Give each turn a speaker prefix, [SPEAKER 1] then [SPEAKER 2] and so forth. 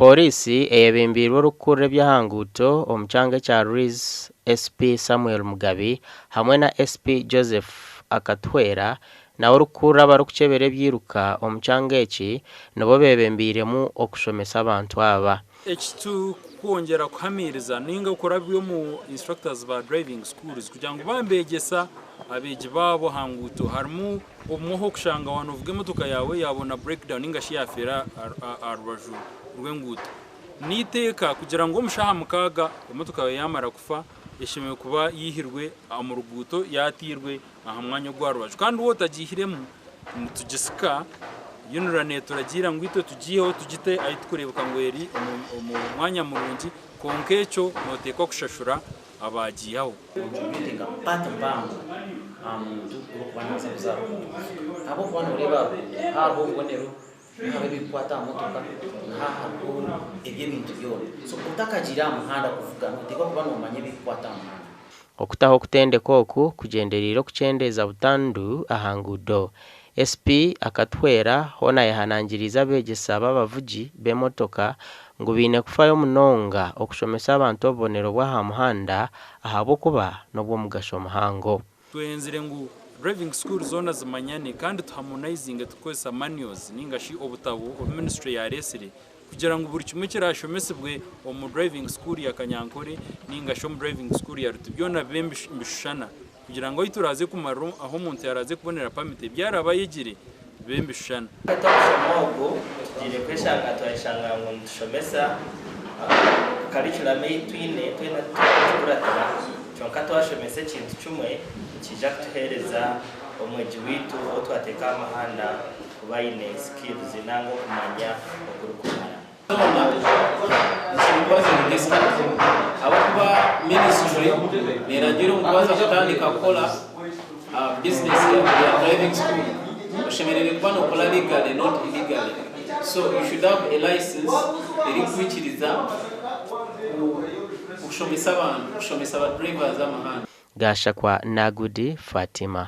[SPEAKER 1] Pooriisi eyebembeirwe orikukurira eby'ahanguuto omu kyanga ekya Rwizi SP Samuel Mugabi hamwe na SP Joseph Akatuhwera nawe orikukurira abarikukyebera ebyiruka omu kyanga eki nibo bebembeiremu okushomesa abantu aba.
[SPEAKER 2] Ekiturikwongyera kuhamiiriza ninga okurabya omu instructors ba driving schools kugira ngu baaba nibegyesa abeegi baabo aha nguuto harimu obumwe ohu orikushanga waaba novuga emotoka yaawe yaabona breakdown ninga shi yaafeera aha rubaju rw'enguuto. N'eiteeka kugira ngu omu shaaha mukaaga emotoka yaawe yaamara kufa eshemereire kuba yaihirwe omu ruguuto yaatairwe aha mwanya ogw'aha rubaju kandi waaba otagiihiremu nitugisika UNRA neeturagiira ngu itwe tugiiheho tugite ahu turikureebeka ngu eri omu mwanya murungi kwonka ekyo nooteekwa kushashura abaagiihaho.
[SPEAKER 3] Contributinga part mpango aha muntu orikuba naaza kuza aha ruguuto kuvuga ahabw'okuba nooreeba aha ruguuto hariho obubonero, hariho ebirikukwata aha motoka, hariho eby'ebintu byona. So otakagiire aha muhanda kuvuga nooteekwa kuba noomanya ebirikukwata aha muhanda.
[SPEAKER 1] Okutaho okutendeka oku kugyendereire okukyendeeza butandu aha nguudo. SP Akatuhwera hoona ayehanangiriize abeegyesa b'abavugi b'emotoka ngu baine kufayo munonga okushomesa abantu obubonero bw'aha muhanda ahabw'okuba n'obw'omugasho muhango.
[SPEAKER 2] Twenzire ngu driving school zoona zimanyane kandi tuharmonizinge turikukozesa manuals ninga shi obutabo obu ministry yareetsire kugira ngu buri kimwe ekirashomesibwe omu driving school ya Kanyankore ninga shi omu driving school ya Ruti byona bibe nibishushana kugira ngu ahu turaaze kumarira ahu omuntu yaraaze kubonera permit ebi araabe ayegire bibe nibishushana.
[SPEAKER 4] Hati omushoma ogu tugiire kweshanga twayeshanga ngu nitushomesa curriculum ei twine twena tukagikuratira kyonka twashomesa ekintu kimwe nikiija kutuheereza omwegi waitu ou twateeka aha muhanda kuba aine skills nanga okumanya okurikumara.
[SPEAKER 5] Zoona zikiri kuba ziri discount ahabw'okuba ministry neragira omu kubanza kutandika kukora business ya driving school oshemereire kuba nokora legally not illegally so you should have a license erikukwikiriza kushomesa abantu kushomesa ba drivers aha muhanda.
[SPEAKER 1] Gashakwa Nagudi Fatima.